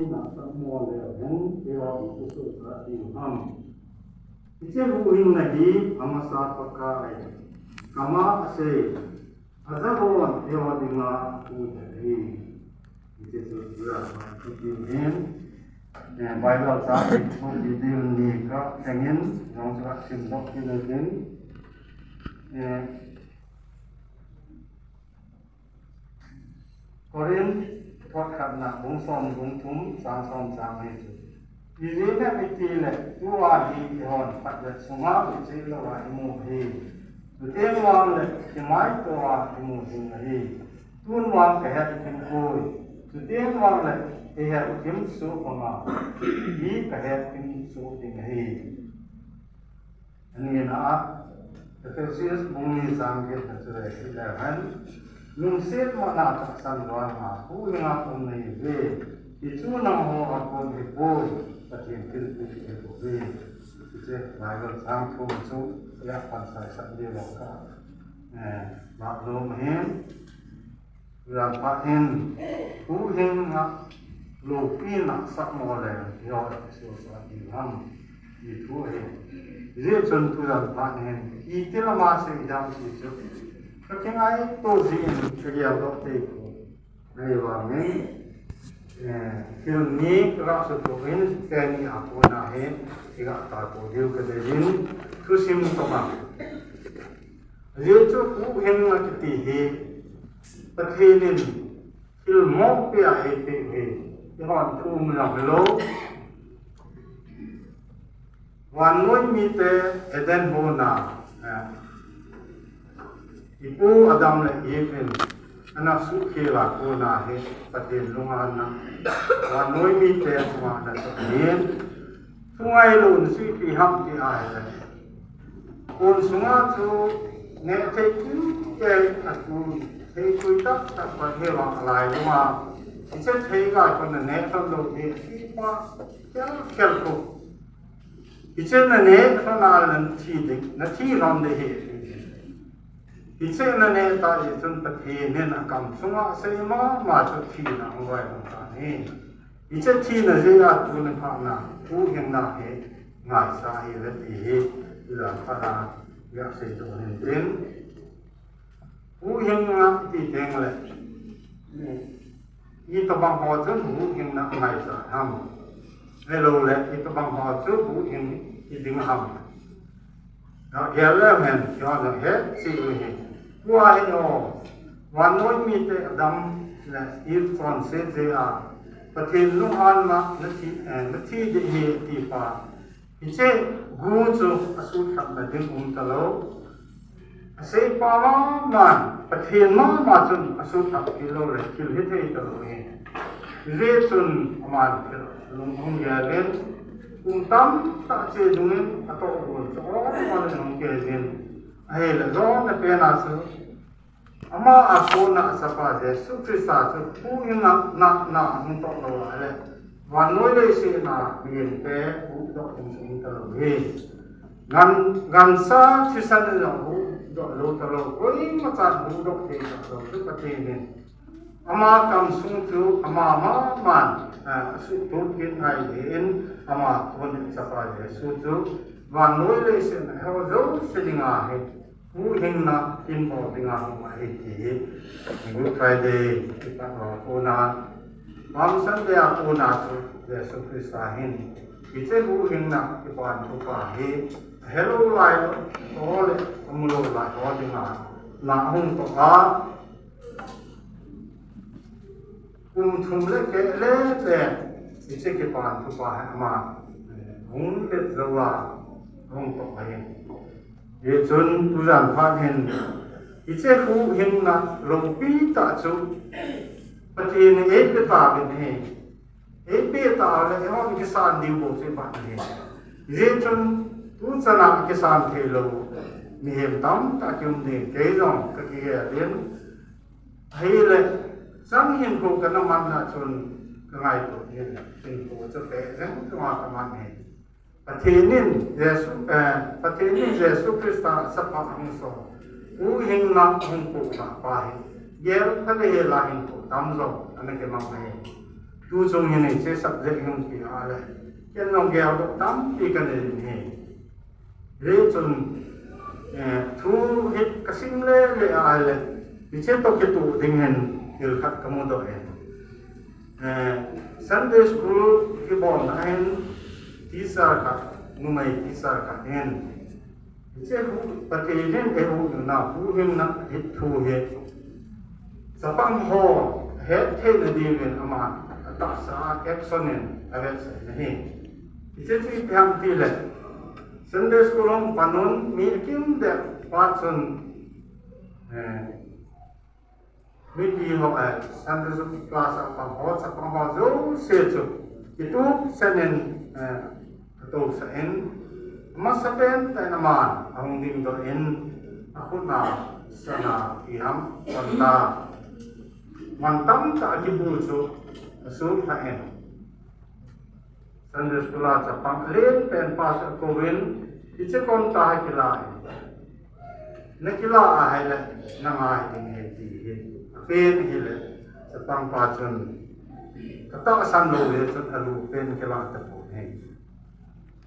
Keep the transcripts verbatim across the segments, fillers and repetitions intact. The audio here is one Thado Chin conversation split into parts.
Nasah mo leu hen, keiho ipi sohcha ding ham. Hiche huhhingna hi amasa Pakai kama asei, ajahon eiho dinga apuiya ahi. Hiche chu tua kitin hin, eh, Bible chang hi thum video ni ka tengin, jong chu ka simdoh kit in, eh, Corinth thot khatna bung som bung thum chang som chang ahi chu. Ijeh inem itile tua hi eihon phatvet sunga icheh louva imu ahi. Chuteng vangle imaitoa imu ding ahi. Tun vang kahet thim poi. Chuteng vangle ihet thim soh banga hi kahet thim soh ding ahi. Anina a, Ephesians bung ni chang get na chu le hi le hen. Lungset mana tahsan vanga huhhinga um nahiuve. Hichu nangho a kon hipoi, Pathen thilpeh ahibouve. Hiche Bible chang thum chu, ya pan sai sah ding lou ka, eh, vah nom ahin. Tujan phat hin, huhhingna loupina sah mo le, eiho ipi sohcha ding ham, ti thu ahi. Hijeh chun tujan phat hin, iti lama sei ding ham ti chu, ka kingaito jin, ka geldoh thei poi. Ahivangin, eh, thil ni ka ga sutoh in, teni a kona hi, i ga tao diu ka deijin, thusim toh a. Ajeh chu huhhingna kiti hi Pathen in thil mong pia eipeh u ahi. Eihon thum jong hilou. Vannoi mite Eden hon a, eh, ipu Adam le Eve in ana suhkhel a kona hi Pathen lunga ana, vannoi mite chunga ana chon in, thu ngailou in suhpi ham ti ahile. Kon sunga chu neh thei kimkei a tu, thei tui tah tah pa hi vang alai lou a. Hiche thei ga kon na neh thon lou hi, ti pa, khel khel ko. Hiche na neh thon a le na thi ding, na thi lhon ding ahi. Hiche na neh ta jeh chun Pathen in akam sunga asei mama chu thina ahung vai lhon tan ahi. Hiche thina jeh a tuni phat na, huhhingna hi ngaisah ahi ve ti hi, tujan phat a, ga seidoh in tin. Huhhingna iti teng le, itobang ho chun huhhingna ngaisah ham. Ahilouleh, itobang ho chu huhhing hi ding ham. Ga gel leu hen, keiho jong het cheh u ahi. Tua hi o, vannoi mite Adam le Eve chonset jeh a, Pathen lunghang na, na thi, eh, na thi ding ahi ti pa. Hiche gu chu asutlhapna ding um talou. Aseipa mama, Pathen mama chun asutlhap kit lou le, thil hithei talou ahi. Hijeh chun aman thil lung hung gel in, kum tamtah cheh dungin atohgon chu ol ol in ahung kei jin. Ahile, jona pen a chu, ama a kona achapa Jesu Christa chu huhhingna, na, na, ahung toh lou a le, vannoi leiset a mihemte huhdoh ding um talou ahi. Gan, gancha thisan in jong huhdoh lou talou, koima chan huhdoh thei talou chu Pathen in. Ama kamsung chu ama maman, eh, asuhtoh kit ngai jeh in, ama kona achapa Jesu chu vannoi leiset a eiho jouse dinga hi huhhingna in bol dinga hung ahi ti hi. Good Friday kipat a kona, Palm Sunday a kona chu Jesu Christa hin hiche huhhingna kipan thupa hi ahelou lai ho le amu lou lai ho dinga na ahung toh a, kum thum le keh le le, hiche kipan thupa hi ama, eh, hung let jou a, hung toh ahi. Hichun tujan phat hin, hiche huhhingna loupi tah chu Pathen in eipe tauvin ahi. Eipe tah le, eihon kisan diu bou chu ipan ahi. Hijeh chun, tuchan a kisan thei lou mihem tamtah kium ding, kei jong kakigel in, ahile, chang hinkho kana man na chun, kangaito in, hinkho chu peh jeng chunga kaman ahi. Pathen in Jesu, eh, Pathen in Jesu Christa sapa ahung so, huhhingna hung pohna pa hi, gel pha le hela hinkho tamjo ana kimang ahi. Tu chung hin hiche subject hin ti a le, ken jong geldoh tampi kanei in ahi. Hijeh chun, eh, thu hi kasim le le a le, hiche toh kitoh ding hin thil khat kamudoh in. Eh, Sunday school kibolna hin teacher khat, numei teacher khat hin, hiche hu, Pathen in eihuhhingna, huhhingna hi thu hi chapang ho hetthei nadiuvin aman atahsa a action in avetsah in ahi. Hiche chu ipi ham tile, Sunday school hung panun mi akimvel pa chun, eh, mipi ho, eh, Sunday school class a pang ho, chapang ho jouse chu kitup sen in, eh, atousah in, amasapen tah in aman ahung dingdoh in, akhut a sana, ipi ham, konta, mantam tah a kibu chu asutlha in, Sunday school a chapang alen pen pa chu akouvin, hiche konta hi kila in. Nakila ahile, nangai ding ahi ti hi. Apen ahile, chapang pa chun, katahsan lou jeh chun alu pen kila tapon ahi.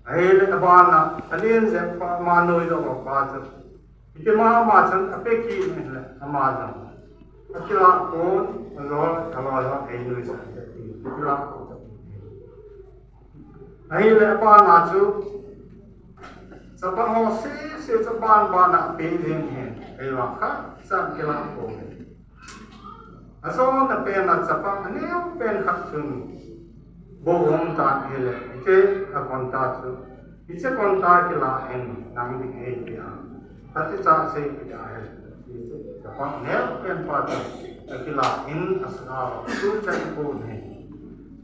Ahile abana, alen jep pa, ama nuidoh pa chu, hitima ama chun ape kit in ahile, ama jong akilah pon, aloi, aloi ho einuisah in ati, akilah pon. Ahile abana chu, chapang ho sese chu aban bana ape jeng in, eivang khatcha akilah pon. Ajona pen a chapang aneo pen khat chun bou aum tan ahile, hiche akonta chu, hiche konta kila in nang ding ahi tia, kati cha seipeh ahile, hiche chapang aneo pen pa chu akila in, asa a chu chan pon ahi.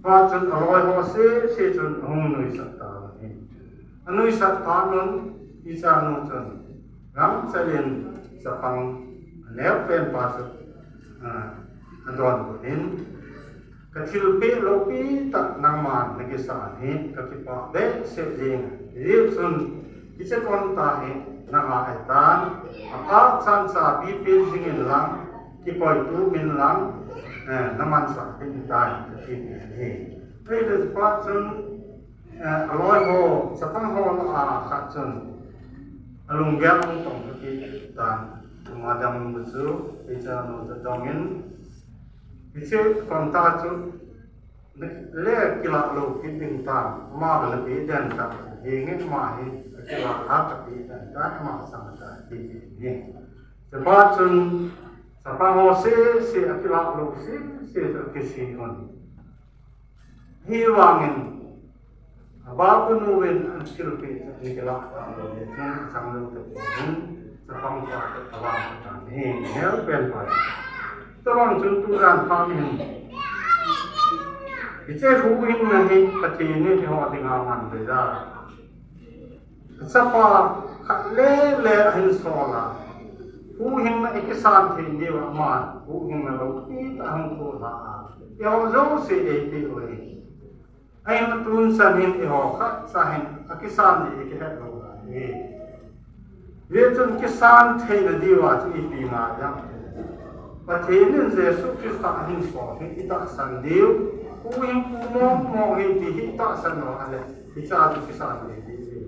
Pa chun aloi ho sese chun ahung nuisat tauvin ahi. Anuisat phat un, hiche chanu chun gamchel in chapang aneo pen pa chu, ah, adonbut in, kathilpeh loupi tah nangman nakisan hi kakipah behseh jeng. Hijeh chun hiche konta hi nanga ahitan, aphat chan chapi pen jing in lang, kikoi tup in lang, eh, namansah peh in tai, kati in ahi. Ahile pa chun, eh, aloi ho, chapang ho lah a khat chun alunggel ahung tong kit tan, ama dang chu, hiche chanu chu adong in, hiche konta chu le kilah lou kit ding tam, ama bou nape den tam, henge ama hi akilah a kape den tan, ama sang tan, ati in ahi. Hiche pa chun chapang ho sese akilah lou sese chu akisih un. Hivangin, ababunu in athilpeh chu akilah talou jeh chun, achang lou tapon, chapang pa chu avang tan ahi, aneo pen pa. Tabang chun tujan phat hin, hiche huhhingna hi Pathen in eiho dinga aman dei da. Chapa khat lele ahin sol a, huhhingna ikisan thei diu aman, huhhingna loupi tah ahung thoh lha a, eiho jouse eipeh u ahi. Ahin tun chan hin eiho khatcha hin akisan ding ikihet lou ahi. Hijeh chun kisan theina diuva chu ipi ngai ham? Pathen in Jesu Christa ahin sol hi itahsan diu, huhhingpu mong mong hi ti hi itahsan lou ahile, hiche a chu kisan thei diu ahi.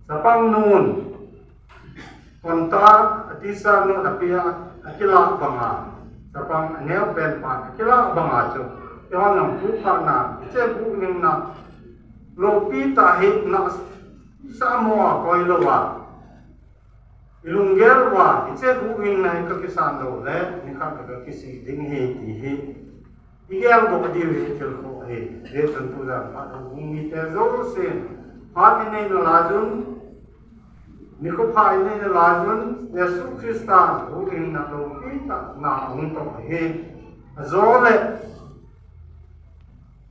Chapang nun, konta, a teacher nun ape a, akilah banga, chapang aneo pen pan akilah banga chu, eihon jong phat na, hiche huhhingna loupi tah hi nasatah a koi louva, ilunggel uva, hiche huhhingna hi kakisan lou le, nikhat kakisih ding ahi ti hi igeldoh diu hi thil khoh ahi. Hijeh chun tujan phat houbung mite jousen, phat inei nalaiyun, nikho phat inei nalaiyun, Jesu Christa huhhingna loupi tah na ahung toh ahi. Ajole,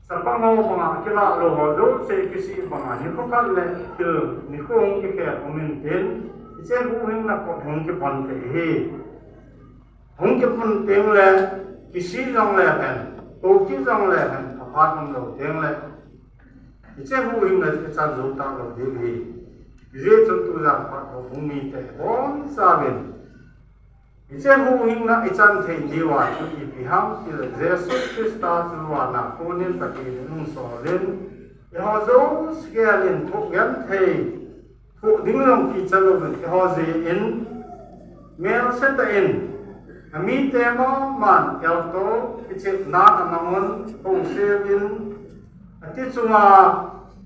chapang ho banga kilah lou ho jouse kisih banga nikho khat le thil nikho hung kikhel um intin, hiche huhhingna kot hung kibon thei ahi. Hung kibon teng le, kisih jongle hen, kou kit jongle hen, aphat umlou teng le, hiche huhhingna chu ichan jou talou ding ahi. Hijeh chun tujan phat houbung mite bonchauvin, Hiche huhhingna ichan thei diuva chu ipi ham itile Jesu Christa chu vana konin Pathen in ahung solin, eiho jouse gelin thoh genthei, thoh ding jong kicha louvin, eiho jeh in, melse tah in, amite momo'n elto, kichepna amangun, kousel in, ati chunga,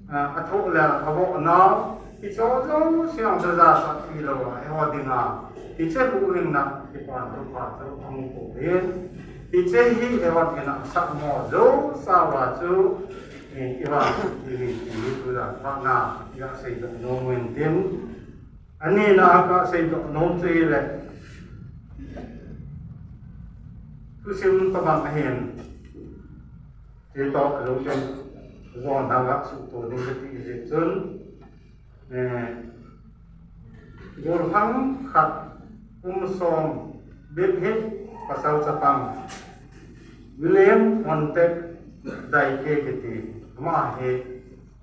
a, athoh le avoh nau, hiche jouse jong jajasah tilou a, eiho dinga, hiche huhhingna, kipan thupha chu ahung pui in, hiche hi eiho dinga asah mo jousea chu, eh, ivan, ivi, ivi, tujan, vana, iga seidoh nom uvin tin, anina a kaseidoh nom chu ahile, thusim tobang ahin, chutoh alungchang, jon hanga suhto ding kati jeh chun, eh, golhang khat kum som bep hi pasal chapang William Montague Dyke kiti, ama hi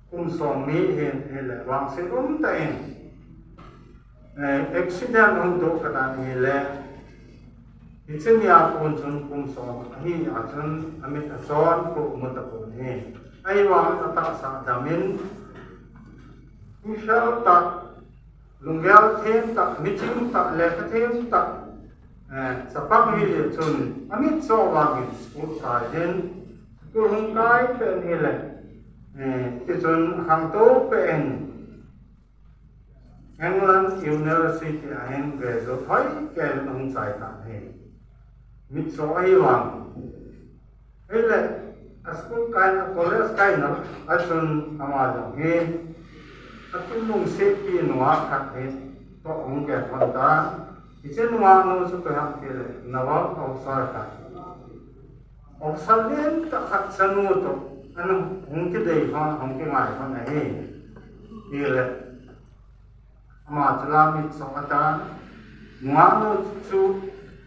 kum som ni ahin, ahile vangset umtah in, eh, accident ahung doh khat ahile, hiche nia kon chun kum som ahi a chun amit achon kho amu tapon ahi. Ahivangin atahsa adamin, mihel tah, lunggel them tah, miching tah, lekha them tah, eh, chapang ahile chun, amit cho vangin school kai in, school hung kai pen ahile, eh, tichun khangtou pen, England University a hin graduate hoi kei in ahung chai tan ahi. Mitcho ahivang. Ahile, a school kaina, college kaina a chun ama jong hi, akinungsetpi nungah khat hi toh ahung kiphong tan. Hiche nungah nu chu koi ham itile, naval officer khat. Officer lentah khat chanu toh ana hung kidei lhon, hung kingai lhon ahi. Ahile, ama chu la mitcho atan, nungah nu chu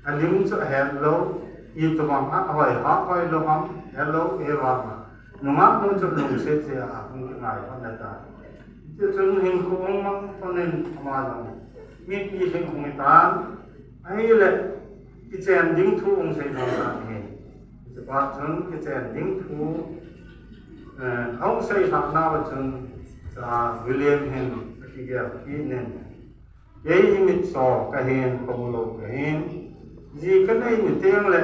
alim chu ahet lou, itobang a hoi, a hoilou ham, het lou, ahivanga nungah nu chu lungset jeh a hung kingai lhon atan. Chuchun hinkho hung mang lhon in ama jong mipi lhing hung hitan, ahile, kichen ding thu hung sei lhon tan ahi. Hiche pa chun kichen ding thu, eh, ahung seilhah nauva chun, cha William hin akigel kit in, kei hi mitcho kahin, kamu lou kahin, ji kanei ni tengle,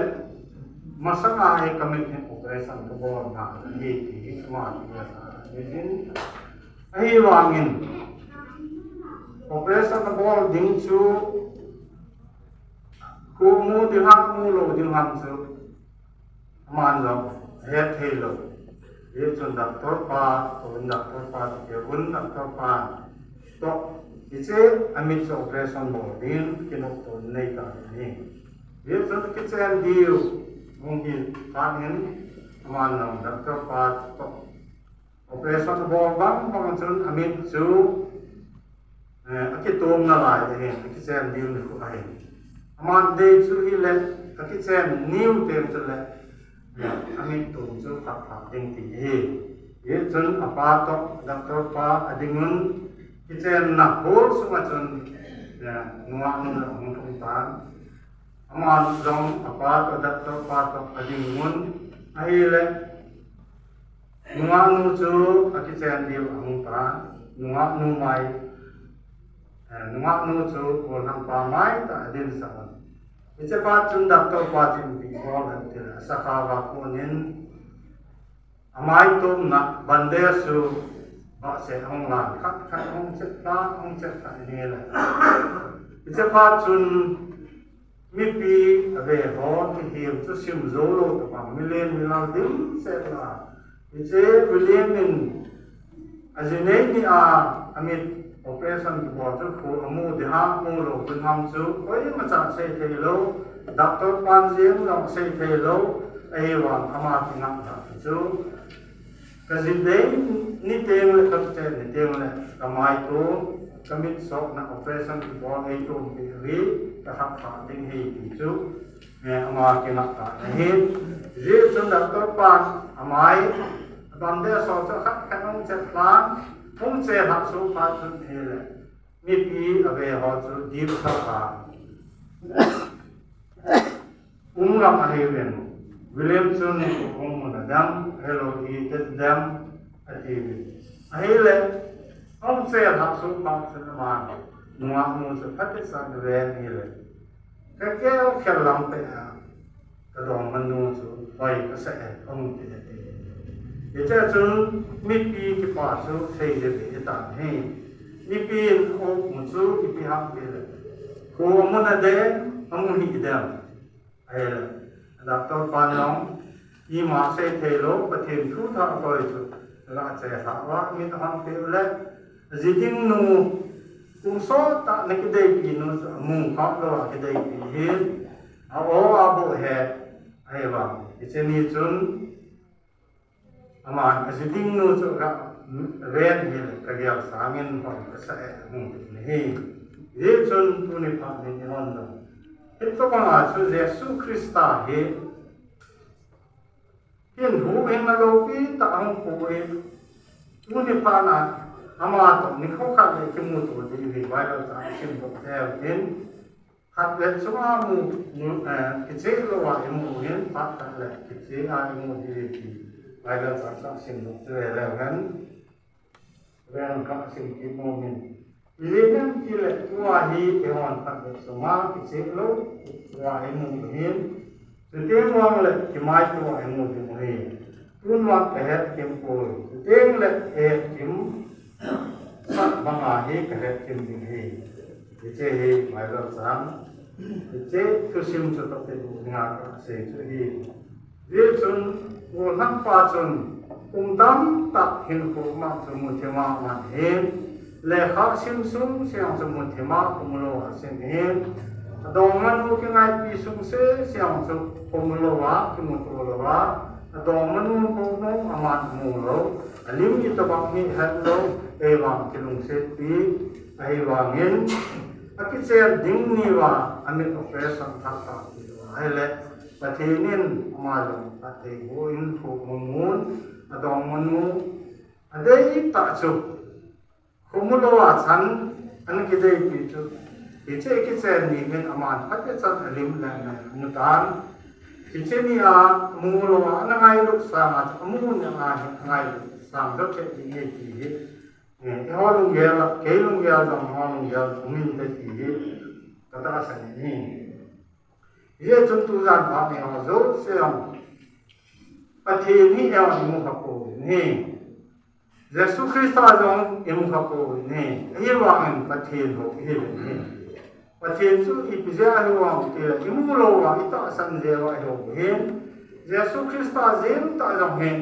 masanga hi kamit hi operation kabol ngai ahi, ti hi ama kigel ahi jin. Ahivangin, operation abol ding chu, kho mu ding ham, mu lou ding ham chu, aman jong ahet thei lou. Hichun doctor pa, toh un doctor pa, toh un doctor pa, toh, hiche amit chu operation bol ding kinopto nei tan ahi. Hichun kichen diu hung hi tan in, aman jong doctor pa toh operation bol bang bang chun amit chu, eh, akitom nalai ahin, akichen diu nikho ahin. Aman dei chu hile, akichen niu teng chule, eh, amit tom chu khat khat ding ti ahi. Hichun apa toh, doctor pa adingun, kichenna hall sunga chun, eh, nungah nu jong ahung lhung tan. Aman jong apa toh, doctor pa toh adingun, ahile, nungah nu chu akichen diu ahung tan, nungah nu mai, eh, nungah nu chu golhang pa mai tah a adinsah un. Hiche pa chun doctor pa chun ipi bol ham itile, asakha va konin, amai tomna bandage chu bahseh ahung lan, khat khat ahung chet tan, ahung chet tan ahile, hiche pa chun mipi ave ho, mihem chu sim jou lou tobang, milen milal dimset a, hiche William in aji nei ni a amit operation kibol chu kho amu ding ham, mu lou ding ham chu koimacha sei thei lou, doctor pan jeng jong sei thei lou, ahivang ama kingailhah chu, kaji nei ni tengle, kachen ni tengle, kamai tom, kamitchohna operation kibol eitompi hi, kahahsa ding ahi ti chu, eh, ama kingailhah ahi. Hijeh chun doctor pan amai bandage ho chu khat khat ahung chet tan, ahung chelhah soh phat chun ahile, mipi ave ho chu dipsah a, Um ngam ahiuvin. William chun, "Hung mun a dem, hello, i tet dem," ati uvin. Ahile, hung che lhah su pa chun ama nungah nu chu phatecha ve ahile, ka kel khel lam pe a, ka dongmanu chu hoi ka sa e, hung ti ati. Hiche chun mipi kipa chu sei de ve ta hi. Mipi in o mu chu ipi ham ti le, ko mun a de, amu hi dem. Ahile, doctor pan jong, ima sei thei lou, Pathen thu thah koi chu, la che thah va, mit hon pe le, ji ding nu, kum sot tah na kideipi nu chu, amu kha lou a kideipi hin, a o a bo he, ahivang, hiche ni chun, Aman, a ji ding nu chu ka ven hi le ka gel sangin hoi ka sa e, hung hi. Hichun tuni phat nin i hon lo. Hitobang a chu Jesu Christa hi hin hu hin a lopi tah a hung pu hi. Tuni phat a ama toh nikho khat le kimuto ding hi Bible chang sim doh teu hin. Khat le chunga mu, mu, eh, kicheh lou a i mu hin, phat khat le kicheh a i mu ding ti Bible chang chang sim lou chu ve leu hen. Ven ka sim kit nom in. Ijeh inem itile tua hi eihon khat le chunga kicheh lou, tua i mu hin. Chuteng vang le kimaito a i mu ding u hi. Tun vang ka het kim poi. Chuteng le ka het kim sah bang a hi ka het kim ding hi. Hiche hi Bible chang. Hiche thusim chu topic u dinga ka sei chu hi. Hichun, u lhang pa chun, kum tamtah hinkho ma chu muthim a man hin, lekha sim sung siang chu muthim a kum lou a sim hin, adongmanu kingaipi sung se siang chu kum lou a, kimuto lou a, adongmanu kou mong aman mu lou, alim itobang hi het lou, eivang kilungsetpi, ahivangin, akichen ding niuva, amit operation thah thah ti lou a, ahile, Pathen in ama jong phattheiboh in thu mumun, adongmanu, adei tah chu. Khomu lou a chan, ana kideipi chu. Hiche kichen ni hin aman phatechan alim le le mutan. Hiche ni a mu lou a ana ngailut sang a chu, amu ni a hi ngailut sang doh chet ding ahi ti hi. Eh, eiho lunggel a, kei lunggel jong eiho lunggel jong um inte ti hi. Ka tahsan in hi. Hichun tujan phat ni ho jouse jong Pathen hi eihon imu kha pouvin ahi. Jesu Christa jong imu kha pouvin ahi. Ahivangin Pathen hou ihiuvin ahi. Pathen chu ipi jeh a hiuvem itile imu lou a, itahsan jeh uva ihou ahin. Jesu Christa jeng tah jong hin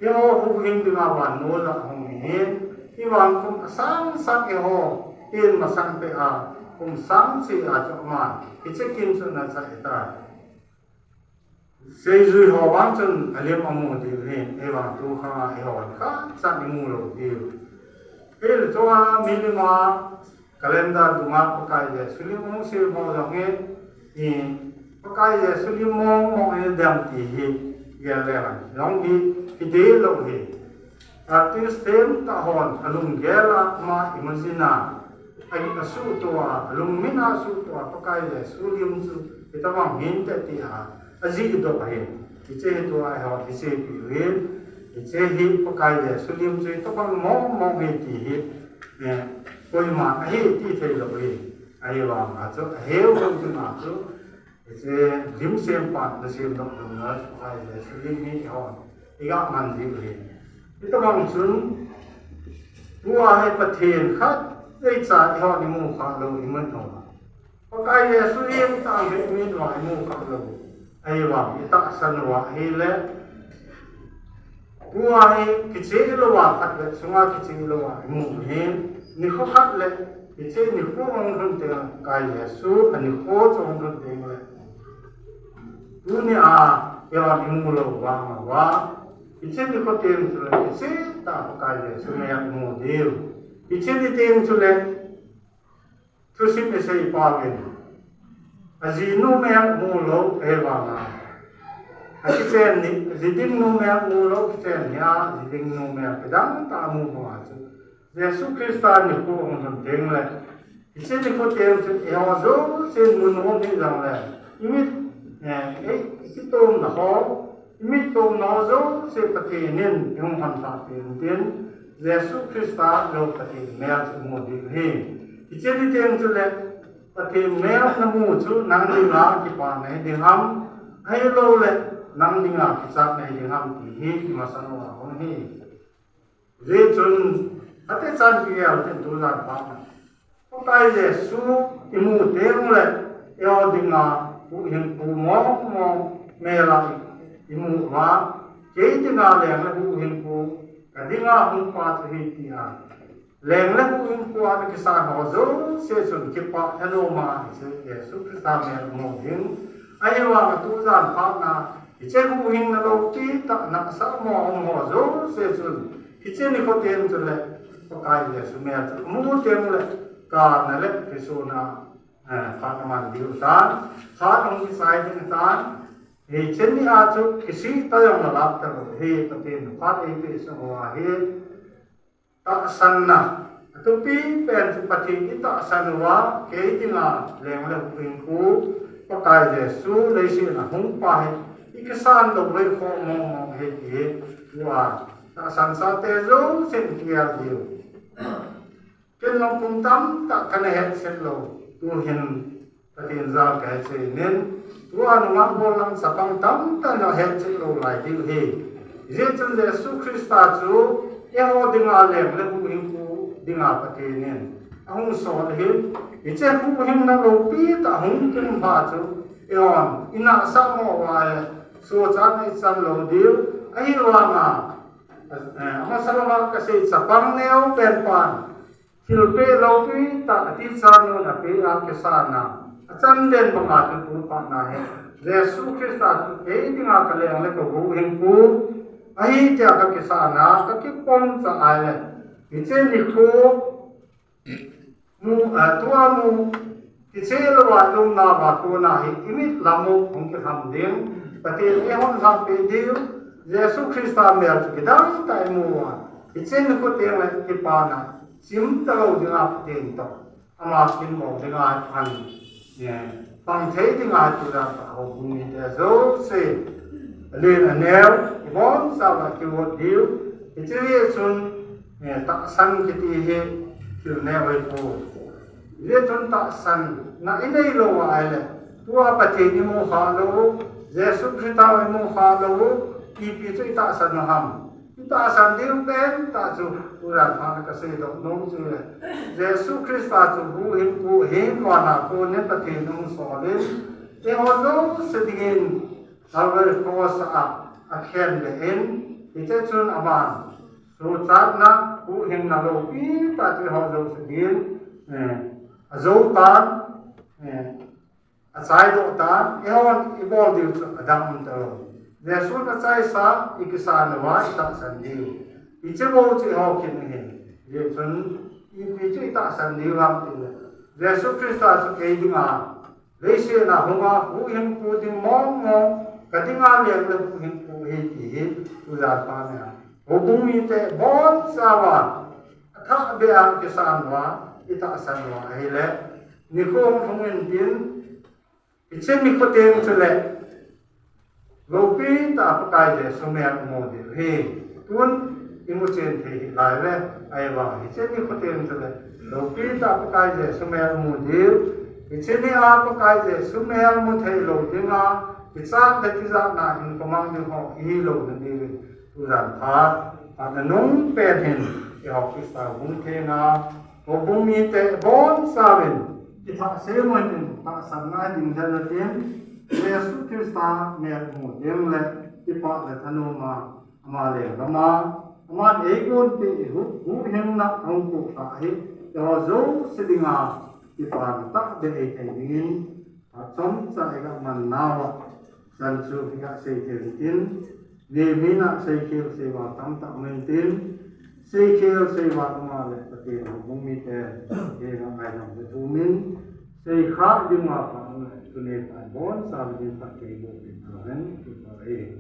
eiho huhhing dinga vannoi a hung ahin. Ahivang kum asang sang eiho tin masang peh a, kum sang cheh a chu ama hiche kin chu ana chai tai. Seijui ho vang chun alim amu diu ahin, ahivang tu khang a eiho khat chan imu lou diu. Hile chua milim a calendar dunga Pakai Jesu lim hung sem ho jong hi, i Pakai Jesu lim mong mong hi dem ti hi, gel le han. Jong hi, hi dei lou hi. Artist them tah hon, alunggel a ama imagine a, a, asuhtoh a, alungmin a asuhtoh a, Pakai Jesu lim chu, hitobang hinte ti a, ajih doh ahi. Hiche hi tua eiho, hiche pi u hin, hiche hi Pakai Jesu lim chu, hitobang mong mong hi ti hi, eh, koima ahi ti thei lou hi. Ahivang a chu, aheu hon tu na chu, Hiche lim sem pan, na sem dong dong na, Pakai Jesu lim hi hon, iga man ji u hi. Hitobang chun, tua hi Pathen khat, eicha eihon imu kha lou, imu lou. Pakai Jesu lim tah hi imu lou, imu kha lou. Ahivang, itahsan uva ahile, Tua hi kicheh lou a khat le chunga kicheh lou a imu hin, nikho khat le, hiche nikho hung lhun teng, Pakai Jesu, anikho chu hung lhun teng le. Tuni a, eihon imu lou vang uva. Hiche nikho teng chule, kicheh tah a Pakai Jesu mel imu diu. Hiche ni teng chule, Thusim isei pa uvin. Ajinu mel mu lou, ahivanga. Akichen ni, aji ding nu mel mu lou, kichen ni a, aji ding nu mel kidang tah mu banga chu. Jesu Christa nikho hung lhun teng le. Hiche nikho teng chu, eiho jousen mun hung hi jong le. imit, eh, ei, ikitomna ho, imit tomna ho jouse Pathen in ihung hon lhah peh in tin, Jesu Christa jou Pathen mel chu imu diu ahi. Hiche ni teng chule, Pathen mel namu chu nang dinga kipana hiding ham, ahilouleh nang dinga kichatna hiding ham ti hi imasan uva hung hi. Hijeh chun, ate chan kigel tin tujan phat na, Pakai Jesu imu teng le, eiho dinga huhhingpu mong mong mel a imu uva, kei dinga leng le huhhingpu, ka dinga hungpa chu ahi tia, leng le huhhingpu a kisan ho jouse chun kipah thanom a hiche Jesu Christa mel mu ding. Ahivang a tujan phat na, hiche huhhingna loupi tah nahsah mo a um ho jouse chun, hiche nikho teng chule, Pakai Jesu mel chu amu teng le, kana le kisuna, eh, phat aman diu tan, phat ahung kisai ding tan, hiche ni a chu kisih ta jong la lap talou, hi Pathen phat eipeh sah uva hi, tahsanna, athupi pen chu Pathen itahsan uva, kei dinga leng le huhhingpu, Pakai Jesu leiset a hungpa hi, ikisan lou uva ikhoh mong mong ahi ti hi, tua, tahsan sate jousen kigel diu. Ken jong kum tamtah kana hetset lou, tuhin Pathen jal kahe cheh in, tua nungah bol lang chapang tamtah in ahetchet lou lai diu ahi. Hijeh chun Jesu Christa chu eiho dinga leng le huhhingpu dinga Pathen in ahung sol ahin, hiche huhhingna loupi tah hung tum phat chu eihon inahsah mo uva le, sochatna ichan lou diu, ahivanga, eh, amasa lama kasei chapang neo pen pan, thilpeh loupi tah, atichat nun apeh a kisan a, achan den banga chu tu phat na hi, Jesu Christa chu kei dinga ka leng le ka huhhingpu ahi tia kakisan a, kakipom cha ahile, hiche nikho, mu, eh, tua mu, kicheh louva ilumna uva kona hi imit lam u hung kilham ding, Pathen in eihon lhahpeh diu, Jesu Christa mel chu kidang tah a imu uva, hiche nikho teng le kipana chim talou dinga Pathen toh, ama kin bol dinga phan, eh, pang thei dinga tujan pha houbung mite jouse, alen aneo, ibonchauva kivot diu, hiche hi chun, eh, tahsan kiti hi thil neo ahipoi. Hijeh chun tahsanna inei lou ahile, tua Pathen imu khah lou, Jesu Christa imu khah lou, ipi chu itahsan u ham? Itahsan diu pentah chu, tujan phat na kasei doh nom chu le, Jesu Christa chu huhhingpu ahin, vana konin Pathen in ahung sol in, eiho jouse dingin Calvary Cross a akhen beh in, hiche chun aman sochatna, huhhingna loupi tah chu eiho jouse dingin, eh, ajou tan, eh, achaidoh tan, eihon ibol diu chu adang um talou. Jesun achaisa, ikisan uva itahsan diu, hiche bou chu eiho kin ahi. Hijeh chun ipi chu itahsan diu ham tile, Jesu Christa chu kei dinga leiset a hunga huhhingpu ding mong mong, ka dinga leng le huhhingpu ahi ti hi, tujan phat na houbung mite bonchauva athahbeh a kisan uva, itahsan uva ahile, nikho hung lhung in tin, hiche nikho teng chule loupi tah a Pakai Jesu mel imu diu ahi. Tun imu chen thei hih lai uve, ahivang hiche nikho teng chule loupi tah a Pakai Jesu mel imu diu. Hiche ni a Pakai Jesu mel mu thei lou dinga, kichat le tijatna hinkho mang ding ho ihi lou nadiuvin, tujan phat, phat nanung pen hin, eiho Christa houbung thenga, houbung mite bonchauvin, kithah seimun in, tahsanna ding dan atin, Jesu Christa mel imu ding le, kipah le thanom a, ama lenggam a, aman eigonpeh huhhingna ahung poh lhah hi, eiho jouse dinga, kipana tahbeh eithei dingin, achomcha iga man nauva, chan chu iga seikhel intin, Nehemiah seikhel seival tamtah um intin, seikhel seival um a le Pathen houbung mite henga ngaidam le thumin, seikhel dinga pha um le, tuni phat bonchauvin phatthei boh in, amen, kipah e.